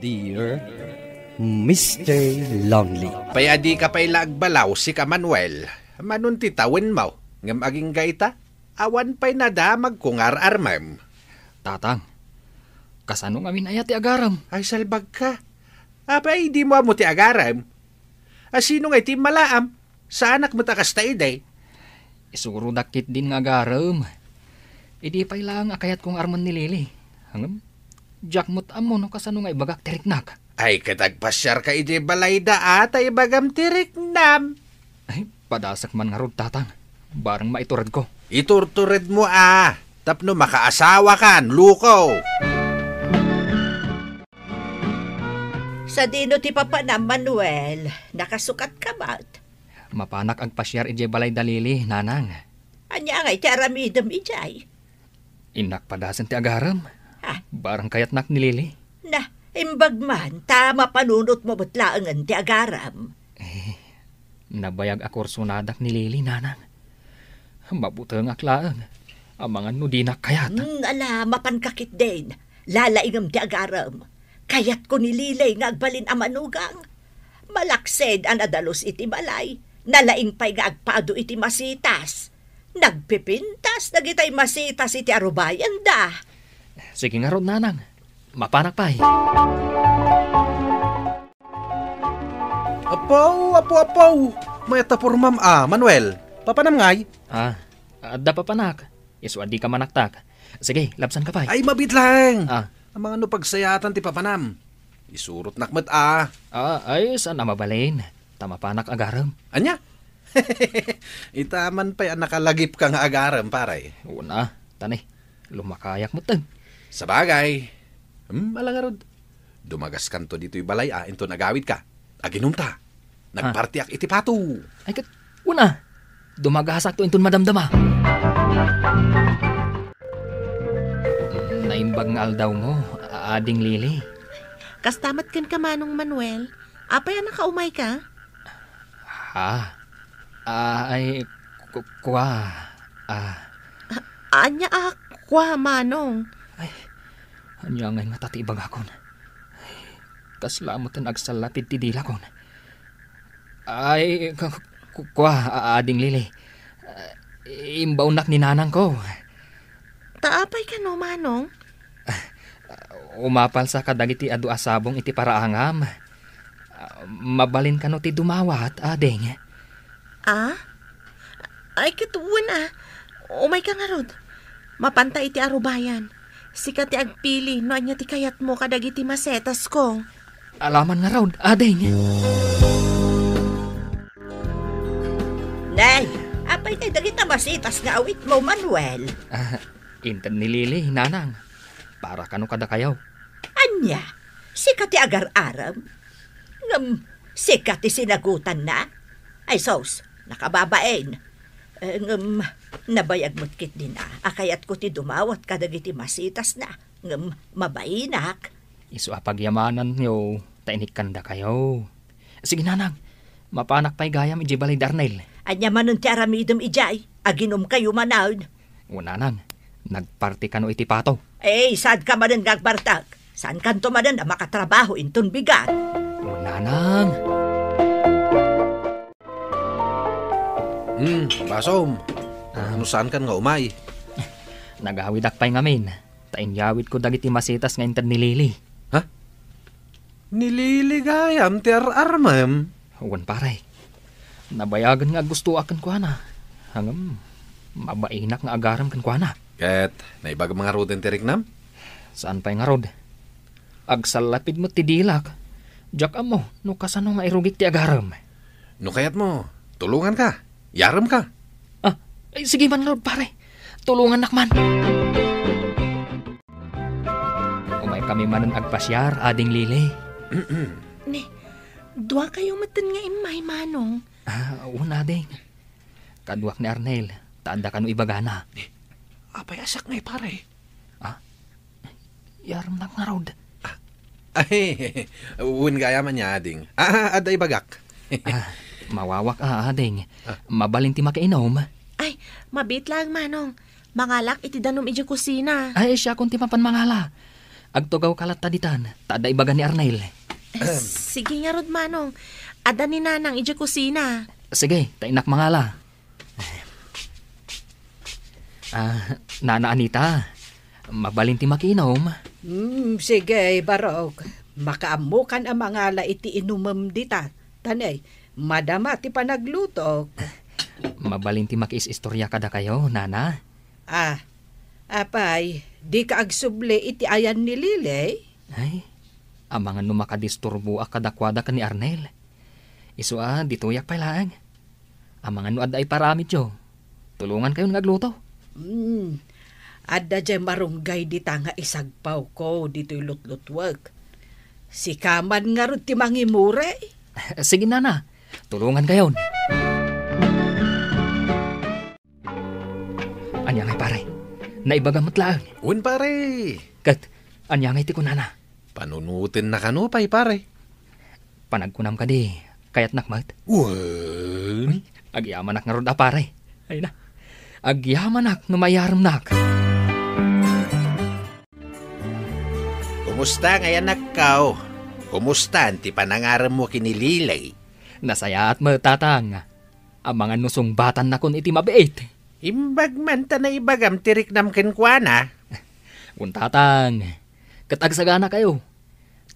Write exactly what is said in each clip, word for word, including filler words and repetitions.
Dear Mister Lonely. Pay a dika pay la agbalaw, sika Manuel. Manon ti tawenmo, ngem agingga ita, awan pay nadamagko nga ar-armem. Tatang, kasano ngamin aya ti agarem? Ay, salbagka. Apay, dimo ammo ti agarem? A, sino ngay ti immalaam? Saanak met a kasta idi. Isurodak ketdin nga agarem. Idi pay laeng a kayatko nga armen ni Lily. Ngem, diak met ammo no kasano nga ibagak ti riknak. Ay, ket agpasiarka idiay balayda a, ta ibagam ti riknam. Ay, padasek man ngarud, Tatang. Bareng maituredko. Iturturedmo a, tapno makaasawakan, luko. Sadino ti papanam, Manuel? Nakasukatka met? Mapanak agpasiar idiay balayda Lily, Nanang. Ania ngay ti aramidem idiay? Innak padasen ti agarem. Ah. Bareng kayatnak ni Lily. Na, imbag man, ta mapanunotmo met laengen ti agarem. Eh, nabayag a kursonadak ni Lily, Nanang. Mabutengak laeng. Amangan no dinak kayat. Hmm, ala, mapanka ketdin. Lalaingem ti agarem. Kayatko ni Lily nga agbalin a manugang. Malaksid a nadalus iti balay, nalaing pay nga agpado iti masitas. Nagpipintas dagitay masitas iti arubayenda. Sige ngarud, Nanang. Mapanak pay. Apo, apo, apo! Mayat ta pormam a, Manuel. Papanam ngay? Ah, adda papanak. Isu a dika manaktak. Sige, labsanka pay. Ay, mabiit laeng. Ah. Amangan no pagsayaatan ti papanam. Isurotnak met a. Ah, ay, saan a mabalin. Ta mapanak agarem. Ania? Ita man pay a nakalagipka nga agarem, pare. Una, tani. Lumakayak met. Sabagay. Hmm, ala ngarud. Dumagaskanto ditoy balay a, inton agawidka. Aginumta. Ah. Nagpartiak iti pato. Ay, ket, una, dumagasakto inton madamdama. Naimbag nga aldawmo, Ading Lily. Kasta met kenka, Manong Manuel. Apay a nakaumayka? Ah, ah, ay, ku-, kua, ah. A-, ania a kua, Manong? Ay, ania ngay ngata ti ibagakon? Kasla metten agsallapid ti dilakon. Ay, ku-, ku-, kua, a-, Ading Lily. Ah, imbaonnak ni nanangko. Ta apay kano, Manong? Umapalsa kadagiti adu a sabong iti paraangam. Mabalin kano ti dumawat, ading? Ah? Ay, ket wen a. Umayka ngarud. Mapanta iti arubayan. Sika ti agpili no ania ti kayatmo kadagiti masetasko. Alaman ngarud, ading. Nay, apay tay dagita masitas nga awitmo, Manuel? Ah, inted ni Lily, nanang. Para kano kadakayo. Ania? Sika ti agar-arem? Ngem sika ti sinagutanna? Ay sus, nakababain. Eh, ngem nabayag met ketdin a kayatko ti dumawat kadagiti masitasna, ngem mabainak. Isu a pagyamananyo ta inikkandakayo. Sige, nanang. Mapanak pay gayam idiay balay da Arnel. Ania manen ti aramidem idiay? Aginumkayo manen. O, nanang, nagparti kano iti pato. Eh, saanka manen nga agbartek? Saankanto manen a makatrabaho inton bigat? O, nanang. Hmm, basom. Ah. No saankan nga umay? Nagawidak pay ngamin. Ta inyawidko dagiti masitas nga inted ni Lily. Ha? Ni Lily gayam ti ar-armem? Wen, pare. Nabayagen nga aggustoak kenkuana. Ngem, mabainak nga agarem kenkuana. Ket, naibagam ngaruden ti riknam? Saan pay ngarud? Agsallapid met ti dilak. Diak ammo no kasano nga irugik ti agarem. No kayatmo, tulonganka. Yaremka. Ah, ay, sige man ngarud, pare. Tulongannak man. Umaykami manen agpasiar, Ading Lily. Ni, duakayo metten nga immay, Manong. Ah, wen, ading. Kaduak ni Arnel, ta adda kano ibagana. Ni, apay a saknay, pare? Ah? Yaremnak ngarud. Ah, ay, wen gayam ania, ading. Ah, adda ibagak. Ah, mawawak a, ading. Ah. Mabalin ti makainom? Ay, mabiit laeng, Manong. Mangalak iti danum idiay kusina. Ay, siakon ti mapan mangala. Agtugawka latta ditan, ta adda ibaga ni Arnel. Eh, sige ngarud, Manong. Adda ni Nanang idiay kusina. Sige, ta innak mangala. Ah, Nana Anita, mabalin ti makiinom? Hmm, sige, Barok. Makaammokan a mangala iti inumem dita. Tanay, madama ti panaglutok. Mabalin ti makiis-istorya kadakayo, Nana? Ah, apay, dika agsubli iti ayan ni Lily? Ay, amangan no makadisturboak kadakuada ken ni Arnel. Isu a, ditoyak pay laeng. Amangan no adda iparamidyo, tulongankayon nga agluto. Hmm, adda diay marunggay dita nga isagpawko ditoy lutlutuek. Sika man ngarud ti mangimuri. Sige, Nana. Tulongankayon. Ania ngay, pare? Naibaga met laeng. Wen, pare. Ket, ania ngay ti kunana? Panunotenna kano pay, pare. Panagkunam kadi, kayatnak met? Wen. Uy, agyamanak ngarud a, pare. Ay na. Agyamanak no mayaremnak. Kumusta ngay, anakko? Kumusta ti panangaremmo ken ni Lily? Nasayaat met, Tatang. Amangan no sungbatannakon iti mabiit. Imbag man ta naibagam ti riknam kenkuana. Wen, Tatang, ket agsaganakayo.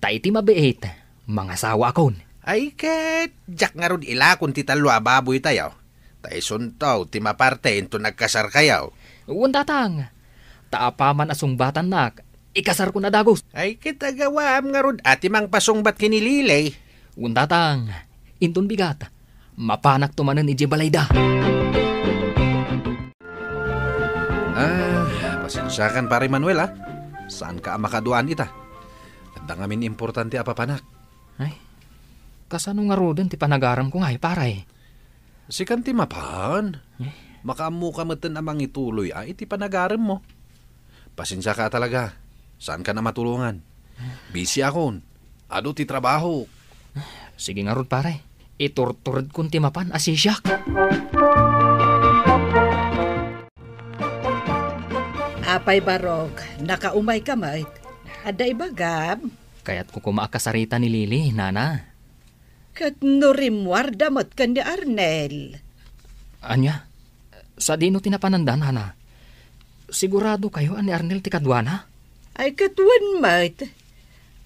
Ta iti mabiit, mangasawaakon. Ay ket, diak ngarud ilakon ti tallo a baboytayo. Ta isunto ti maparte inton agkasarkayo. Wen, Tatang, ta apaman a sungbatannak, ikasarkon a dagus. Ay ket, agawaam ngarud a ti mangpasungbat ken ni Lily. Wen, Tatang, inton bigat, mapanakto manen idiay balayda. Ah, pasensiakan, Pare Manuel, ah. Saanka a makaduan ita. Adda ngamin importante a papanak. Ay, kasano ngaruden ti panagaremko ngay, pare? Sikan ti mapan. Eh? Makaammoka metten a mangituloy a iti panagaremmo. Pasensiaka a talaga. Saankan a matulongan. Busy akon. Adu ti trabaho. Sige ngarud, pare. Iturturedkon ti mapan a sisiak. Apay, Barok, nakaumayka met? Adda ibagam? Kayatko koma a kasarita ni Lily, Nana. Ket no rimmuarda met ken ni Arnel? Ania? Sadino ti napananda, Nana? Siguradokayo a ni Arnel ti kaduana? Ay, ket wen met.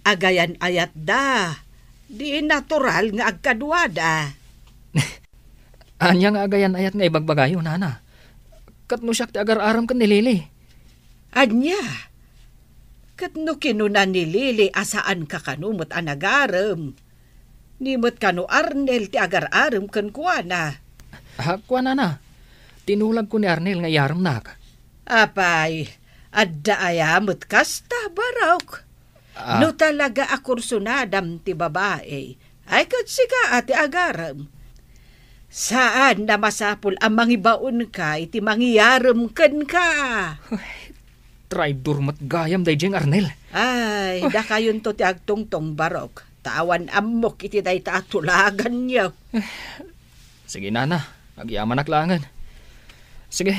Agayan-ayatda. Di natural nga agkaduada. Ania nga agayan-ayat nga ibagbagayo, Nana? Ket no siak ti agar-arem ken ni Lily? Ania? Ket no kinuna ni Lily a saanka kano met a nagarem, ni met kano Arnel ti agar-arem kenkuana? Ah, kuanana, tinulagko ni Arnel nga iyaremnak. Apay, adda aya met kasta, Barok? Ah. No talaga a kursunadam ti babai, ay ket sika a ti agarem. Saan a masapul a mangibaonka iti mangiyarem kenka. Ay, traidor met gayam daydiay nga Arnel. Ay, dakayonto ti agtungtong, Barok, ta awan ammok iti dayta a tulaganyo. Sige, Nana, agyamanak laengen. Sige,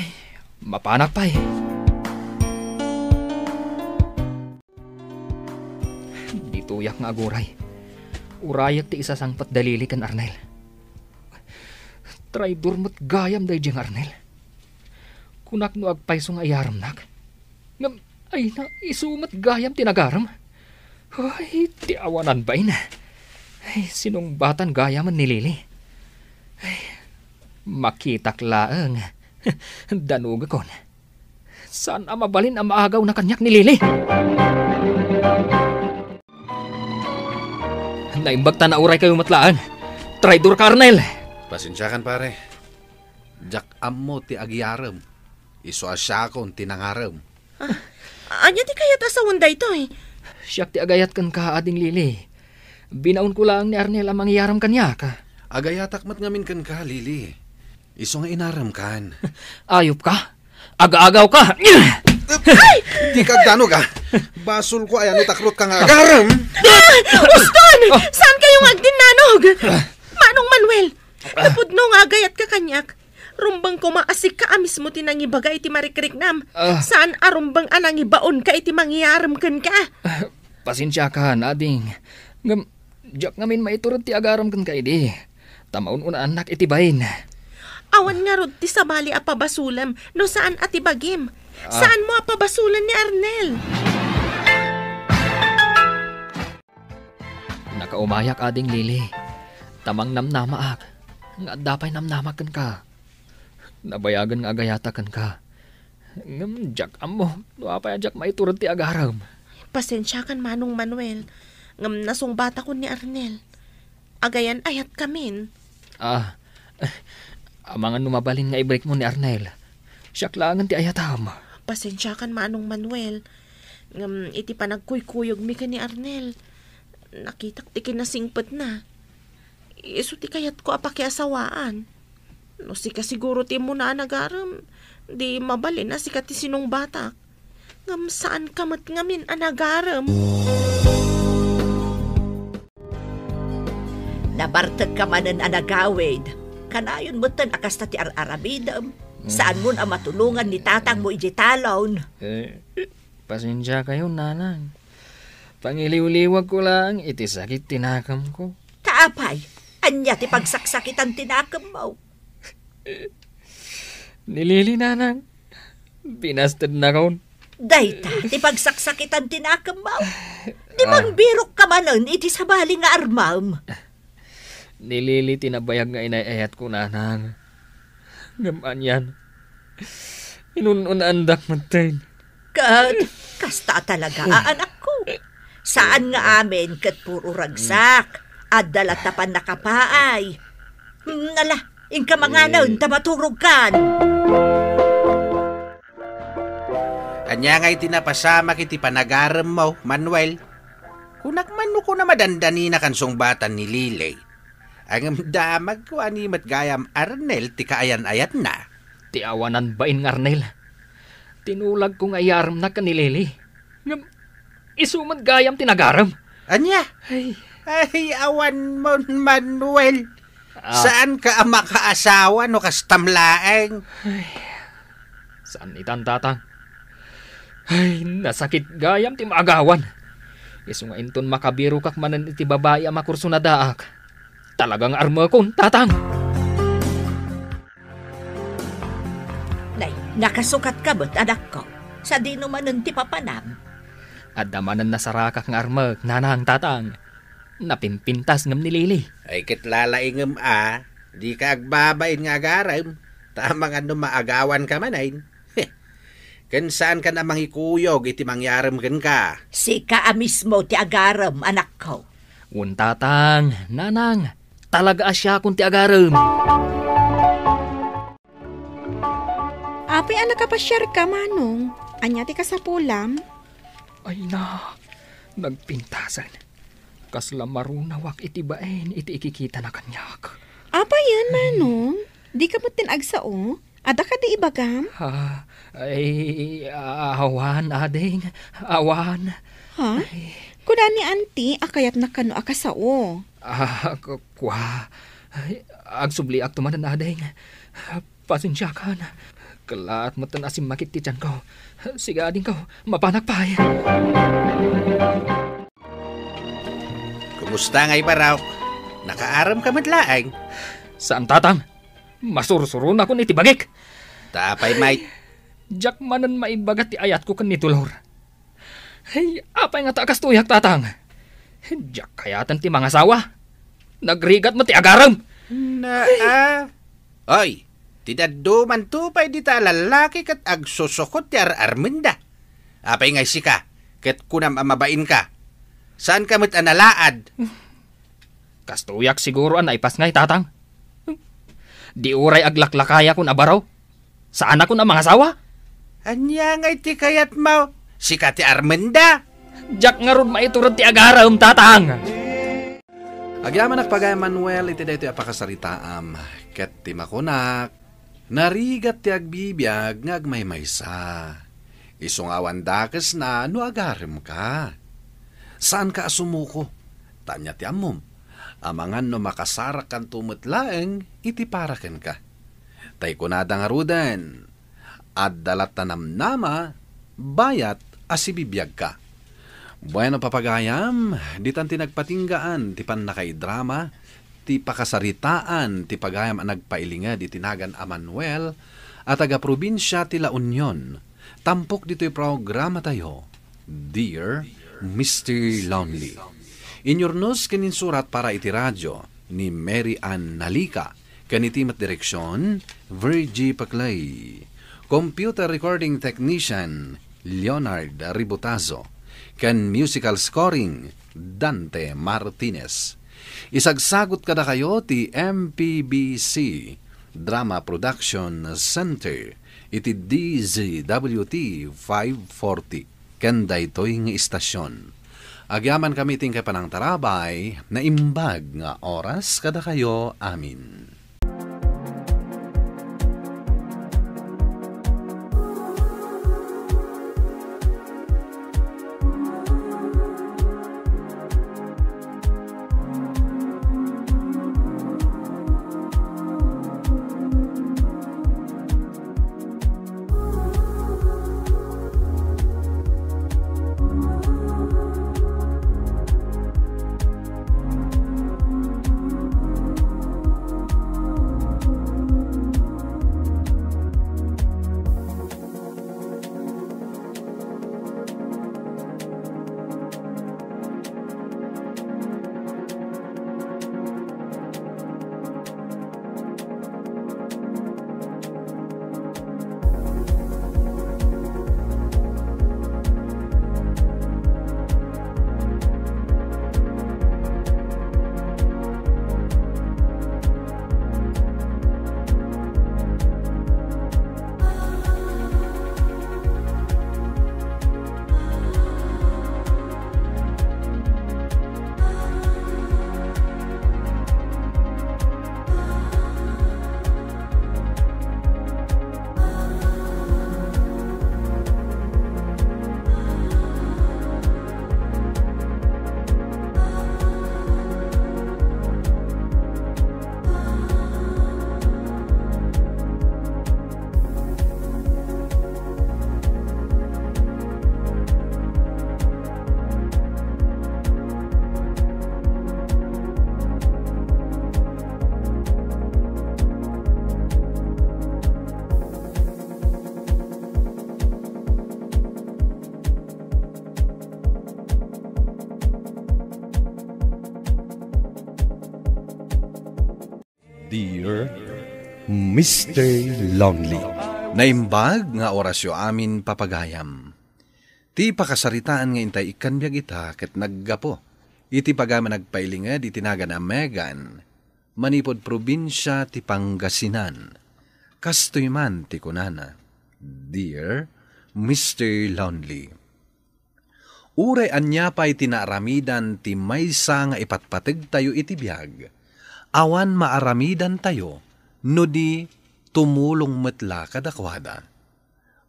mapanak pay. Ditoyak nga aguray. Urayek ti isasangpet da Lily ken Arnel. Traidor met gayam daydiay nga Arnel. Kunak no agpayso nga iyaremnak. Ngem, ay na, isu met gayam ti nagarem. Ay, ti awanan bain. Ay, sinungbatan gayam ni Lily. Ay, makitak laeng. Danugekon. Saan a mabalin a maagawna kaniak ni Lily? Naimbag ta nauraykayo met laeng. Traidor ka, Arnel! Pasensiakan, pare. Diak ammo ti agiyarem. Isu a siakon ti nangarem. Ah, ania ti kayat a sawen daytoy? Siak ti agayat kenka, Ading Lily. Binaonko laeng ni Arnel a mangiyarem kaniak. Agayatak met ngamin kenka, Lily. Isu nga inaremkan. Ayop ka? Aga-agaw ka! Ay! Dika agdanug, ah. Basolko aya no taklotka nga agarem. Ah! Uston! Saan kayo nga agdinnanog? Manong Manuel, napudno nga agayat ka kaniak. Rumbeng koma a Sika a mismo ti nangibaga iti marikriknam. Ah. Saan a rumbeng a nangibaonka iti mangyarem kenka. Ah, pasensiakan, ading. Ngem, diak ngamin maiturod ti agarem kenka idi. Ta maun-unaannak iti bain. Awan ngarud ti sabali a pabasolem no saan a ti bagim. Ah. Saanmo a pabasolen ni Arnel. Nakaumayak, Ading Lily. Ta mangnamnamaak nga adda pay namnamak kenka. Nabayagen nga agayatak kenka. Ngem diak ammo no apay a diak maiturod ti agarem. Pasensiakan, Manong Manuel, ngem nasungbatakon ni Arnel. Agayan-ayatkamin. Ah, amangan no mabalin nga ibrikmo ni Arnel. Siak laengen ti ayatam. Pasensiakan, Manong Manuel, ngem iti panagkuykuyogmi ken ni Arnel, nakitak ti kinasingpetna. Isu ti kayatko a pakiasawaan. No sika siguro ti immuna a nagarem, di mabalin a sika ti sinungbatak. Ngem saanka met ngamin a nagarem. Nabartekka manen a nagawid. Kanayon metten a kasta ti ar-aramidem. Saanmon a matulongan ni tatangmo idiay talon. Eh, pasensiakayon, nanang. Pangiliwliwagko laeng iti sakit ti nakemko. Ta apay, ania ti pagsaksakitan ti nakemmo? Ni Lily, nanang. Binastednakon. Dayta ti pagsaksakitan ti nakemmo. Di Ah. mangbirokka manen iti sabali nga armem. Ni Lily ti nabayag nga inay-ayatko, nanang. Ngem anian, inun-unaandak metten. Ket kasta a talaga a anakko. Saan nga amin ket puro ragsak. Adda latta pannakapaay. Hmm, ala, inka manganen ta maturogkan. Ania ngay ti napasamak iti panagaremmo, Manuel? Kunak man no kuna madandaninakan sungbatan ni Lily. Ngem damagko a ni met gayam Arnel ti kaayan-ayatna. Ti awanan bain nga Arnel. Tinulagko nga iyaremnak ken ni Lily. Ngem isu met gayam ti nagarem. Ania? Ay. Ay, awan mon, Manuel. Ah. Saanka a makaasawa no kastam laeng? Ay. Saan itan, Tatang? Ay, nasakit gayam ti maagawan. Isu nga inton makabirokak manen iti babai a makursunadaak, talaga nga armekon, Tatang! Nay, nakasukatka met, anakko. Sadino manen ti papanam? Adda manen nasarakak nga armek, nanang, tatang. Napimpintas ngem ni Lily. Ay, ket lalaingem a, dika agbabain nga agarem, ta amangan no maagawanka manen. Ken saankan a mangikuyog iti mangyarem kenka. Sika a mismo ti agarem, anakko. Wen, tatang, nanang, talaga a siakon ti agarem. Apay a nakapasiarka, Manong? Ania ti kasapulam? Ay na, nagpintasen. Kasla marunawak iti bain iti ikikitana kaniak. Apayen, Manong? Dika met ti agsao? Adda kadi ibagam? Ah, ay, awan, ading. Awan. Ha? Ay. Kuna ni Auntie a kayatna kano a kasao. Ah, ku-, kua. Ay, agsubliakto manen, ading. Pasensiakan. Kellaat metten a simmakit ti tianko. Sige, adingko, mapanak pay. Kumusta ngay, Barok? Nakaaremka met laeng? Saan, tatang. Masursuronakon iti bagik. Ta apay, Mike? Diak manen maibaga ti ayatko ken ni Dolor. Ay, apay ngata a kastoyak, tatang? Diak kayaten ti mangasawa. Nagrigat met ti agarem. Na, ah. Oy, ti daddumanto pay dita a lallaki ket agsusukot ti ar-armenda. Apay ngay sika, ket kunam a mabainka? Saanka met a nalaad? Kastoyak siguro a naipasngay, tatang. Di uray aglaklakayakon a baro. Saanakon a mangasawa? Ania ngay ti kayatmo? Sika ti armenda? Diak ngarud maiturod ti agarem, tatang. Agyamanak pagayam, Manuel, iti daytoy a pakasaritaam, ket ti makunak, narigat ti agbibiag nga agmaymaysa. Isu nga awan dakesna no agaremka. Saanka a sumuko, ta ania ti ammom, amangan no makasarakkanto met laeng iti para kenka. tay kunada ngaruden, "Adda latta namnama, bayat a sibibiagka." Bueno, papagayam, ditan ti nagpatinggaan ti pannakaidrama, ti pakasaritaan ti pagayam a nagpailinged iti nagan a Manuel a taga-probinsia ti La Union, tampok ditoy programatayo, Dear Mister Lonely. Inyurnos ken insurat para iti radio ni Mary Ann Nalica, ken iti met direksion, Virgie Paclay. Computer recording technician, Leonard Ributazo, ken musical scoring, Dante Martinez. Isagsagut kadakayo ti M P B C Drama Production Center iti D Z W T five forty ken daytoy nga istasyon. Agyamankami ti inkay panangtarabay, naimbag nga oras kadakayo amin. Dear Mister Lonely. Naimbag nga orasyo amin, papagayam. Ti pakasaritaan nga intay ikkan biag ita ket naggapu iti pagayam a nagpailinged iti nagan a Megan, manipud probinsia ti Pangasinan. Kastoy man ti kunana, "Dear Mister Lonely, uray ania pay ti naaramidan ti maysa nga ipatpategtayo iti biag, awan maaramidantayo no di tumulong met la kadakuada."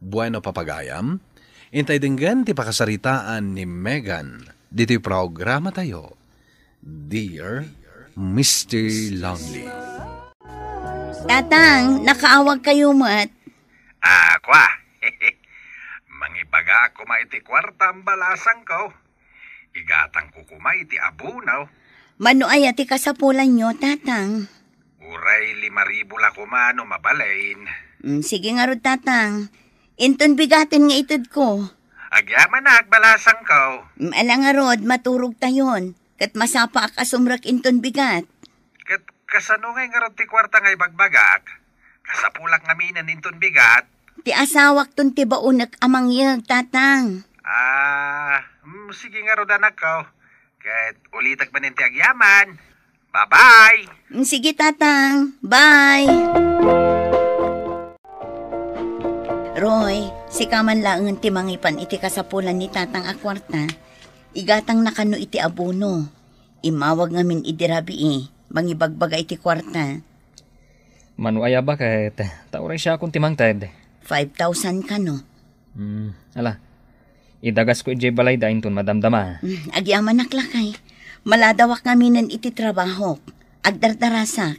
Bueno, papagayam, intay denggen ti pakasaritaan ni Megan ditoy programatayo, Dear Mister Lonely. Tatang, nakaawag kayo met. Ah, kwa. Mangibagaak koma iti kuarta a balasangko. Igatangko koma iti abono. Mano aya ti kasapulanyo, Tatang? Uray lima ribu la koma no mabalin. Mm, sige ngarud, Tatang. Inton bigaten nga itedko. Agyamanak, balasangko. Mm, ala ngarud, maturogtayon. Ket masapaak a sumrek inton bigat. Ket kasano ngay ngarud ti kuarta nga ibagbagak? Kasapulak ngamin inton bigat. Ti asawakton ti baonek a mangyeg, Tatang. Ah, mm, sige ngarud, anakko. Ket ulitek manen ti agyaman. Bye-bye! Mm, sige, Tatang. Bye! Roy, sika man laengen ti mangipan iti kasapulan ni Tatang a kuarta. Igatangnakano iti abono. Immawag ngamin idi rabii, mangibagbaga iti kuarta. Mano aya baket, ta uray siakon ti mangted. Five thousand kano? Hmm, ala. Idagasko idiay balayda inton madamdama. Hmm, agyamanak lakay. Maladawak ngaminen iti trabahok. Agdardarasak.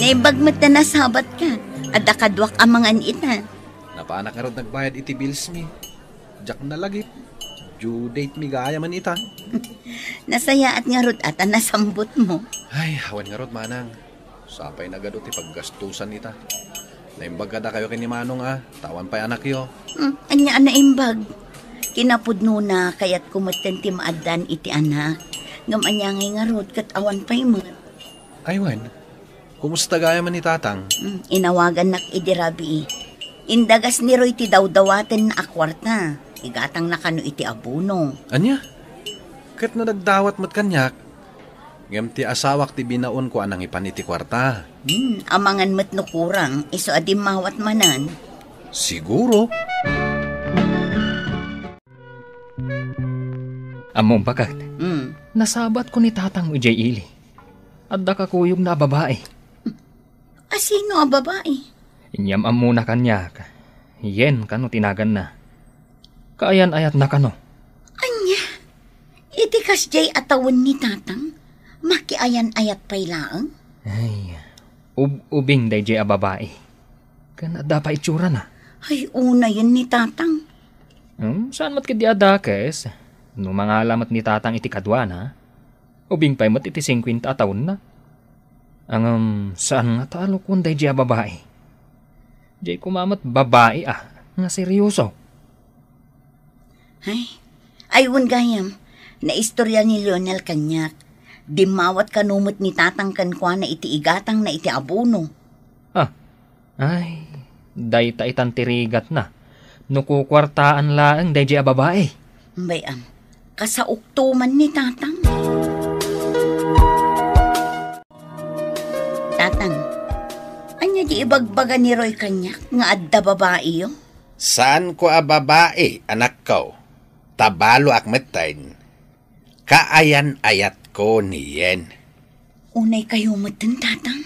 Naimbag met ta nasabat ka. Adda kaduak a mangan ita. Napanak ngarud nagbayad iti bills mi. Diak nalagip. Due date mi gayam ita. Nasayaat ngarud a ta nasambutmo. Ay, awan ngarud, manang. Sapay nagadu ti paggastusan ita. Naimbag kadakayo ken ni Manong a, ta awan pay anakyo. Hmm, ania a naimbag? Kinapudnona, kayatko metten ti maaddan iti anak. Ngem ania ngay ngarud ket awan pay met. Ay wen, kumusta gayam ni Tatang? Hmm, inawagannak idi rabii. Indagas ni Roy ti dawdawatenna a kuarta. Igatangna kano iti abono. Ania? Ket nadagdawat met kaniak? Ngem ti asawak ti binaonko a nangipan iti kuarta. Hmm, amangan met no kurang, isu a dimmawat manen. Siguro. Ammom, baket. Hmm. Nasabatko ni Tatang idiay ili. Adda kakuyogna a babai. Asino a babai? Inyam-ammona kaniak. Yen kano ti naganna. Kaayan-ayatna kano. Ania? Iti kasdiay a tawen ni Tatang, makiayan-ayat pay laeng? Ay, ub-ubing daydiay a babai. Ken adda pay itsurana. Ay, unayen ni Tatang. Hmm, saan met ketdi a dakes? No mangala met ni Tatang iti kaduana, ubing pay met iti singkuenta a tawenna. Ngem saan ngata a lokon daydiay a babai. Diay koma met babai a, nga seryoso. Ay, ay, wen gayam, naistorya ni Lionel kaniak. Dimmawat kano met ni Tatang kenkuana iti igatangna iti abono. Ah, ay, dayta itan ti rigatna. No kukuartaan laeng daydiay a babai. Bay-am, kasaokto man ni Tatang. Tatang, ania di ibagbaga ni Roy kaniak nga adda babaiyo? Saanko a babai, anakko. Ta baloak metten. Kaayan-ayatko ni Yen. Unay kayo metten, Tatang.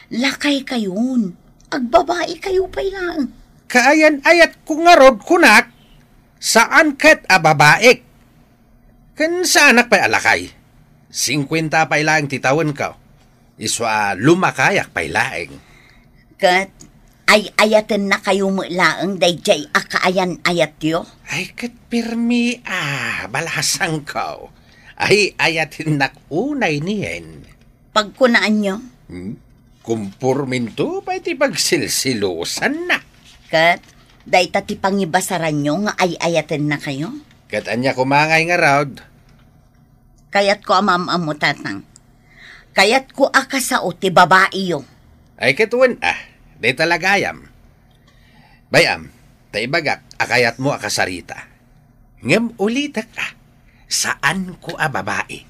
Lakay kayon. Agbabai kayo pay laeng. Kaayan-ayatko ngarud, kunak, saan ket a babaik. Ken saanak pay a lakay. Singkuenta pay laeng ti tawenko. Isu a lumakayak pay laeng. Ket ay-ayatennakayo met laeng daydiay a kaayan-ayatyo? Ay, ket pirmi a, balasangko. Ay-ayatennak unay ni Yen. Pagkunaanyo? Hmm? Kumporminto pay ti pagsilsilusanna. Ket dayta ti pangibasaranyo nga ay-ayatennakayo? Ket ania koma ngay ngarud? Kayatko a maam-ammo, Tatang. Kayatko a kasao ti babaiyo. Ay, ket wen a, dayta la gayam. Bay-am, ta ibagak a kayatmo a kasarita. Ngem ulitek a, saanko a babai.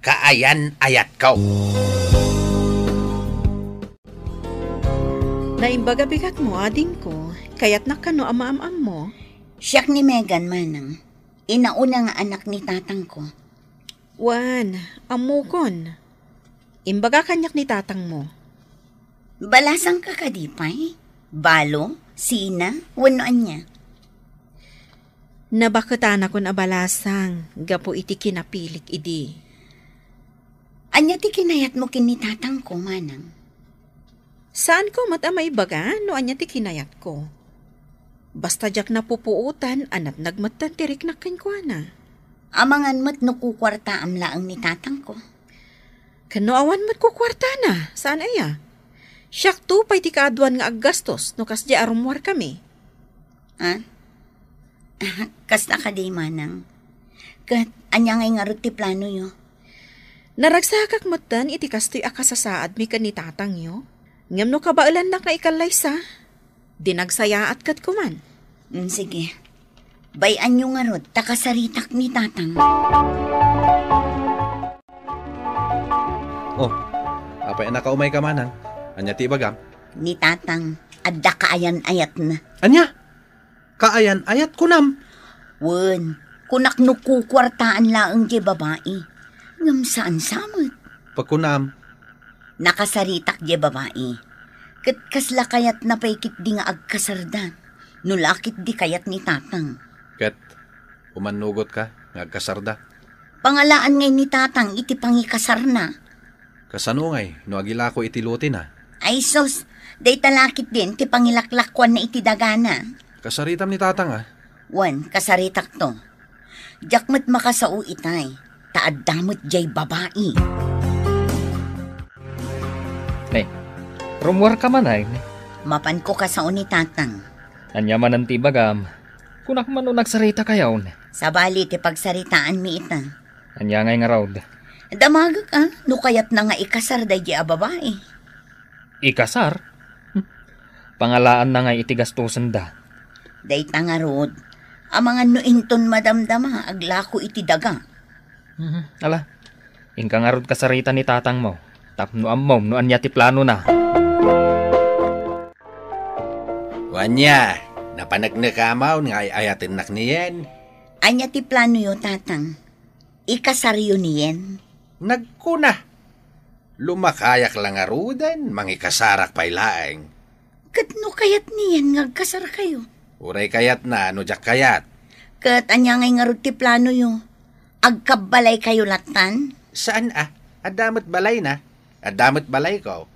Kaayan-ayatko. Naimbag a bigatmo, adingko. Kayatnak kano a maam-ammo? Siak ni Megan, manang. Inauna nga anak ni tatangko. Wen, ammokon. Imbaga kaniak ni tatangmo. Balasangka kadi pay? Balo? Sina? Wenno ania? Nabaketanakon a balasang gapu iti kinapilik idi. Ania ti kinayatmo ken ni tatangko, manang? Saanko met a maibaga no ania ti kinayatko. Basta diak napupuotan a natnag metten ti riknak kenkuana. Amangan met no kukuartaam laeng ni tatangko. Ken no awan met kukuartana, saan aya? Siakto pay ti kaaduan nga aggastos no kasdi a rummuarkami. Ah? Kasta kadi, manang? Ket ania ngay ngarud ti planoyo? Naragsakak metten iti kastoy a kasasaadmi ken ni tatangyo. Ngem no kabaelannak nga ikallaysa, di nagsayaat ket kuman. Mm, sige. Bay-anyo ngarud, ta kasaritak ni tatang. Oh, apay a nakaumayka, manang? Ania ti ibagam? Ni tatang, adda kaayan-ayatna. Ania? Kaayan-ayat, kunam? Wen, kunak no kukuartaan laeng diay babai. Ngem saan sa met. Pagkunam? Nakasaritak diay babai. Ket kasla kayatna pay ketdi nga agkasarda. No la ketdi kayat ni tatang. Ket, umannugotka nga agkasarda? Pangalaan ngay ni tatang iti pangikasarna. Kasano ngay no agilako iti lotena? Ay sus, dayta la ketdin ti pangilaklakuanna iti dagana. Kasaritam ni tatang, a? Wen, kasaritakto. Diak met makasao itay, ta adda met jay babai. Ne, rummuarka manen? Mapanko kasao ni tatang. Ania manen ti ibagam? Kunak man no nagsaritakayon. Sabali ti pagsaritaanmi ita. Ania ngay ngarud? Damagek a, no kayatna nga ikasar daydi a babai. Ikasar? Pangalaanna ngay iti gastosenda. Dayta ngarud, amangan no inton madamdama, aglako iti daga. Mhm. Ala, inka ngarud kasarita ni tatangmo, tapno ammom no ania ti planona. Ania, napaneknekam nga ay-ayatennak ni Yen? Ania ti planoyo, tatang? Ikasaryo ni Yen? Nagkuna, lumakayak la ngaruden, mangikasarak pay laeng. Ket no kayat ni Yen nga agkasarkayo? Uray kayatna, no diak kayat. Ket ania ngay ngarud ti planoyo? Agkabbalaykayo lattan? Saan a? Adda met balayna. Adda met balayko.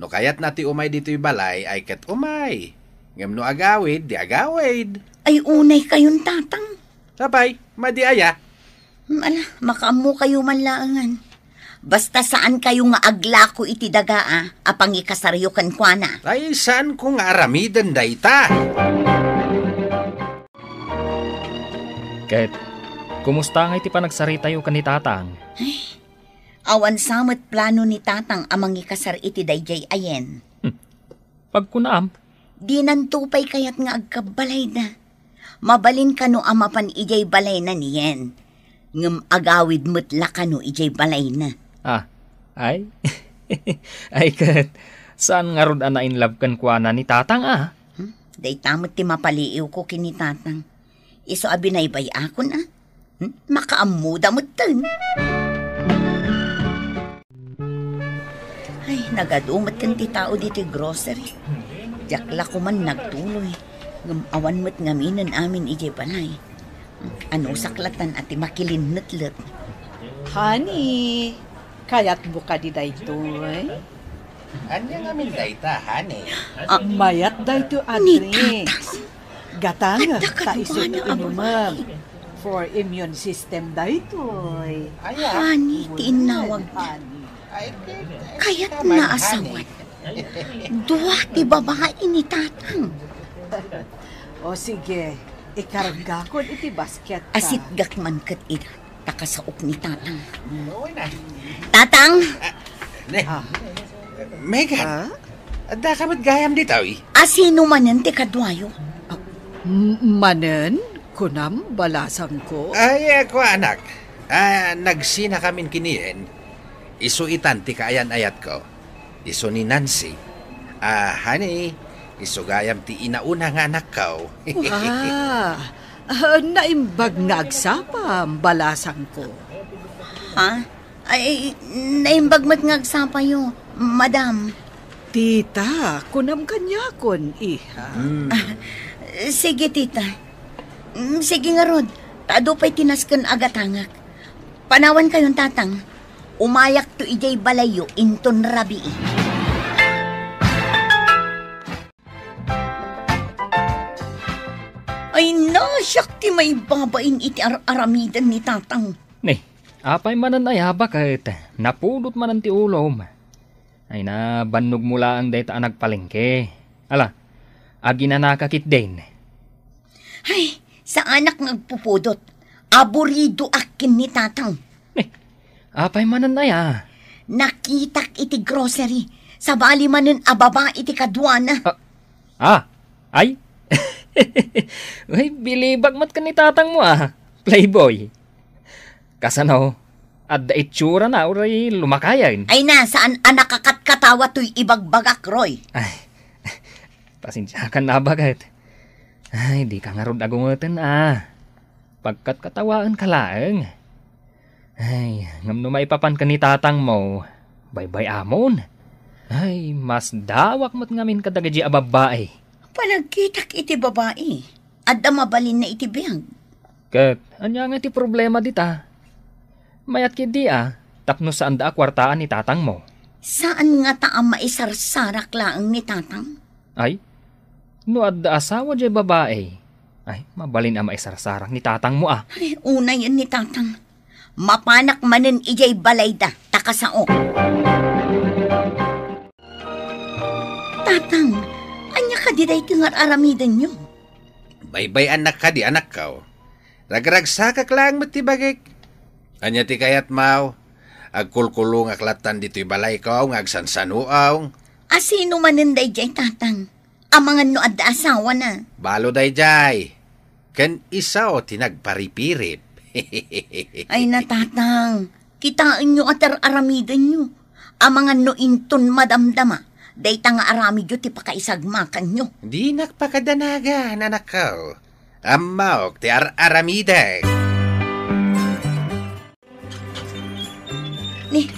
No kayatna ti umay ditoy balay, ay ket umay. Ngem no agawid, di agawid. Ay, unay kayon, tatang. Apay, madi aya? Hmm, ala, makaammokayo man laengen. Basta saankayo nga aglako iti daga a, a pangikasaryo kenkuana. Ay, saanko nga aramiden dayta. Ket, kumusta ngay ti panagsaritayo ken ni tatang? Ay, awan sa met plano ni tatang a mangikasar iti daydiay a Yen. Hmm. Pagkunaam? Dinanto pay kayat nga agkabbalayda. Mabalin kano a mapan idiay balayna ni Yen. Ngem agawid met la kano idiay balayna. Ah, ay? Ay ket, saan ngarud a na-in love kenkuana ni tatang a? Hmm? Dayta met ti mapaliiwko ken ni tatang. Isu a binaybay-akon a. Hmm? Makaammoda metten. Ay, nagadu metten ti tao ditoy grocery. Diak la koman nagtuloy. Ngem awan met ngamin amin idiay balay. Anusak lattan a ti makilinnetlet. Honey, kayatmo kadi daytoy? Ania ngamin dayta, honey? Ah, mayat daytoy a drinks. Gatangek ta isu ti inumem. For immune system daytoy. Honey ti innawagda. Kayatna a sawen. Dua ti babai ni tatang. O sige, ikargakon iti basket. Asitgak man ket ida. Ta kasaok ni tatang. Tatang! Ah, ne. Ah. Megan, ah? Addaka met gayam ditoy? A sino manen ti kaduayo? Ah, m-, manen? Kunam, balasangko? Ay, ako, anak. Ah, nagsinakamin ken ni Yen. Isu itan ti kaayan-ayatko. Isu ni Nancy. Ah, honey, isu gayam ti inauna nga anakko. Ah, ah, naimbag nga agsapam, balasangko. Ha? Ay, naimbag met nga agsapayo, madam. Tita, kunam kaniakon, iha. Hmm. Ah, sige, tita. Mm, sige ngarud, ta adu pay ti nasken a gatangek. Panawankayon, tatang. Umayakto idiay balayyo inton rabii. Ay, nasiak ti maibabain iti ar-aramiden ni tatang. Ni, apay manen aya baket, napudot manen ti ulom. Ay, nabannog mo laeng dayta a nagpalengke. Ala, aginanaka ketdin. Ay, saanak nga agpupudot. Aburidoak ken ni tatang. Eh, apay manen aya? Nakitak iti grocery. Sabali manen a babai ti kaduana. Ah, ah, ay? Ay, bilibak met ken ni tatang mo, ah. Playboy. Kasano? Adda itsurana uray lumakayen? Ay na, saan a nakakatkatawa toy ibagbagak, Roy? Ay, pasensiakan a baket. Ay, dika ngarud agungeten a. Pagkatkatawaenka laeng. Ay, ngem no maipapan ken ni tatangmo, baybay-amon. Ay, masdawak met ngamin kadagiti a babbai. Panagkitak iti babai, adda mabalinna iti biag. Ket ania nga ti problema dita? Mayat ketdi a, tapno saanda a kuartaan ni tatangmo. Saan ngata a maisarsarak laeng ni Tatang? Ay, no adda asawa diay babai, ay, mabalin a maisarsarak ni Tatangmo a. Ay, unayen ni Tatang. Mapanak manen idiay balayda, ta kasaok. Tatang, ania kadi daytoy nga ar-aramidenyo? Baybay-annak kadi, anakko. Ragragsakak laeng met ti bagik. Ania ti kayatmo? Agkulkulongak lattan ditoy balayko nga agsansanoong. A sino manen daydiay, Tatang? Amangan no adda asawana. Balo daydiay. Ken isu ti nagparipirip. Ay na, Tatang. Kitaenyo a ar-aramidenyo. Amangan no inton madamdama, dayta nga aramidyo ti pakaisagmakanyo. Dinak pakadanagan, anakko. Ammok ti ar-aramidek. Ni,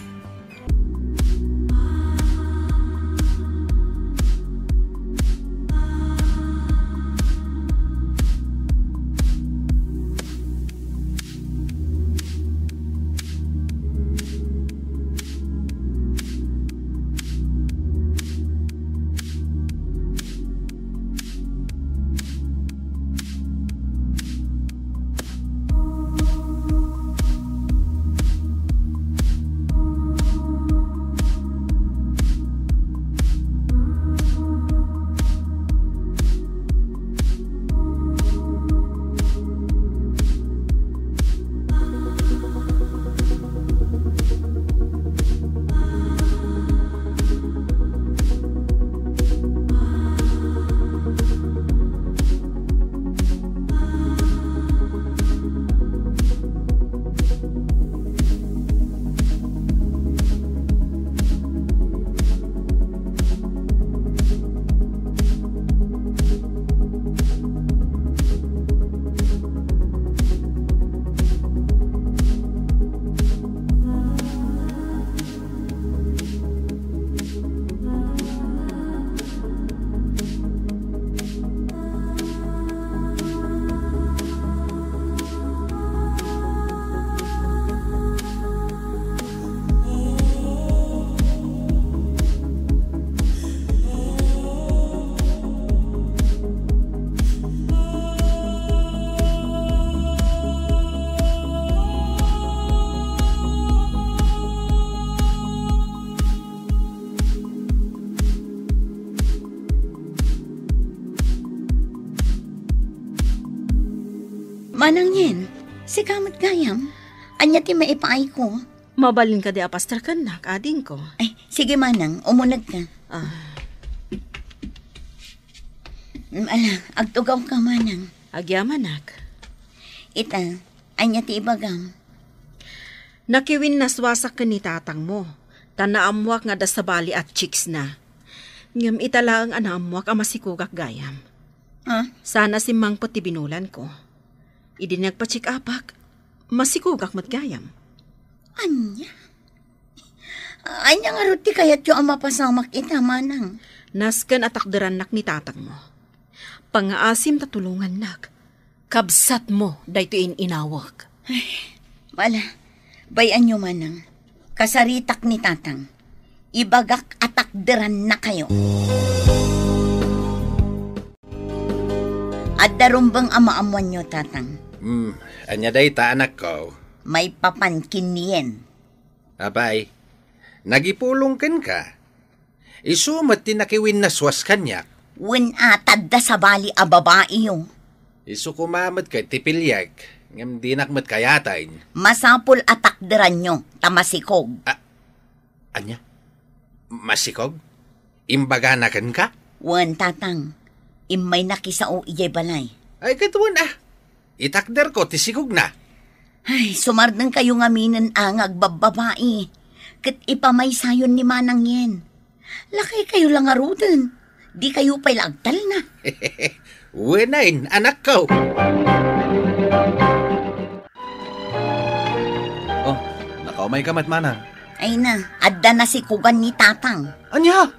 Manang Yen, sika met gayam. Ania ti maipaayko? Mabalin kadi a pastor kennak, adingko? Ay, sige, Manang, umunegka. Ah. Mm, ala, agtugawka, Manang. Agyamanak. Ita, ania ti ibagam? Nakiwinnaswasak ken ni tatangmo, ta naammoak nga adda sabali a chicks na. Ngem ita laeng a naammoak a masikogak gayam. Ha? Sana simmangpet ti binulanko. Idi nagpa-check-upak, masikogak met gayam. Ania? Ania ngarud ti kayatyo a mapasamak ita, Manang? Nasken a takderannak ni tatangmo. Pangngaasim ta tulongannak. Kabsatmo daytoy in-inawek. Ay, wala. Bay-anyo, Manang. Kasaritak ni Tatang. Ibagak a takderannakayo. Adda rumbeng a maammoanyo, Tatang. Hmm, ania dayta, anakko? Maipapan ken ni Yen. Apay, nagipulong kenka? Isu met ti nakiwinnaswas kaniak. Wen a, ta adda sabali a babaiyo. Isu koma met ket ti piliek, ngem dinak met kayaten. Masapul a takderanyo, ta masikog. A-, ania? Masikog? Imbagana kenka? Wen, Tatang. Immayna kisao idiay balay. Ay, ket wen a. Itakderko ti sikogna. Ay, sumardengkayo ngaminen a nga agbabbabai. Ket ipammaysayon ni Manang Yen. Lakaykayo la ngaruden. Dikayo pay la agtalna. Wen a, anakko. Oh, nakaumayka met, Manang. Ay na, adda nasikogan ni Tatang. Ania?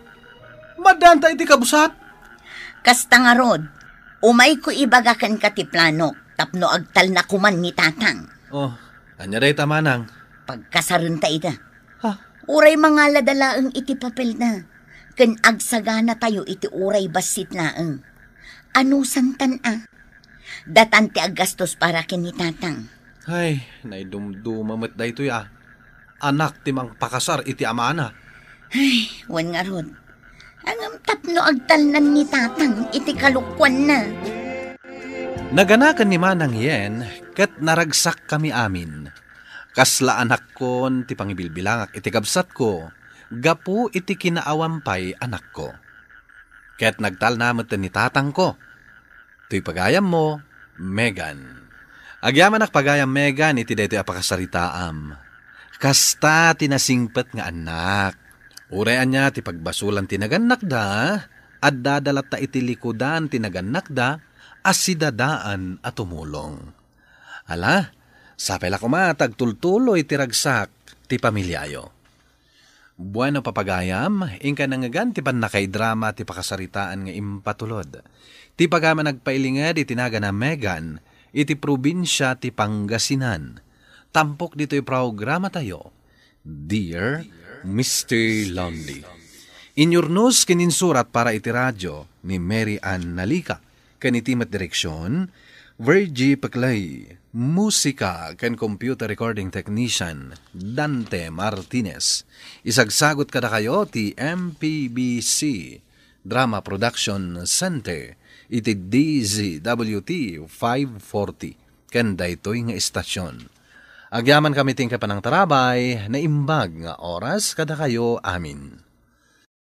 Maddaan ta iti kabusat? Kasta ngarud, umayko ibaga kenka ti planok tapno agtalna koman ni Tatang. Oh, ania dayta, Manang? Pagkasarenta ida. Ha? Uray mangalada laeng iti papelna, ken agsaganatayo iti uray bassit laeng. Anusantan a? Datan ti aggastos para ken ni Tatang. Ay, naidumduma met daytoy a. Anak ti mangpakasar iti amana. Ay, wen ngarud. Ngem tapno agtalnan ni Tatang iti kalokuanna. Naganakan ni Manang Yen ket naragsakkami amin. Kasla anakkon ti pangibilbilangak iti kabsatko gapu iti kinaawam pay anakko. Ket nagtalna met ni Tatangko. Toy pagayammo, Megan. Agyamanak pagayam, Megan, iti daytoy a pakasaritaam. Kasta ti nasingpet nga annak. Uray ania ti pagbasolan ti nagannakda, addada latta iti likudan ti nagannakda a sidadaan a tumulong. Ala, sapay la koma ta agtultuloy ti ragsak ti pamiliayo. Bueno, papagayam, inka nangngegan ti pannakaidrama ti pakasaritaan nga impatulod. Ti pagayam a nagpailinged iti nagan a Megan iti probinsia ti Pangasinan. Tampok ditoy programatayo, Dear Mister Lonely. Inyurnos ken insurat para iti radyo ni Mary Ann Nalica. Ken iti met direksion, Virgie Peclay. Musika ken computer recording technician, Dante Martinez. Isagsagot kadakayo ti M P B C Drama Production Center iti D Z W T five forty ken daytoy nga istasyon. Agyamankami ti inka panangtarabay, naimbag nga oras kadakayo amin.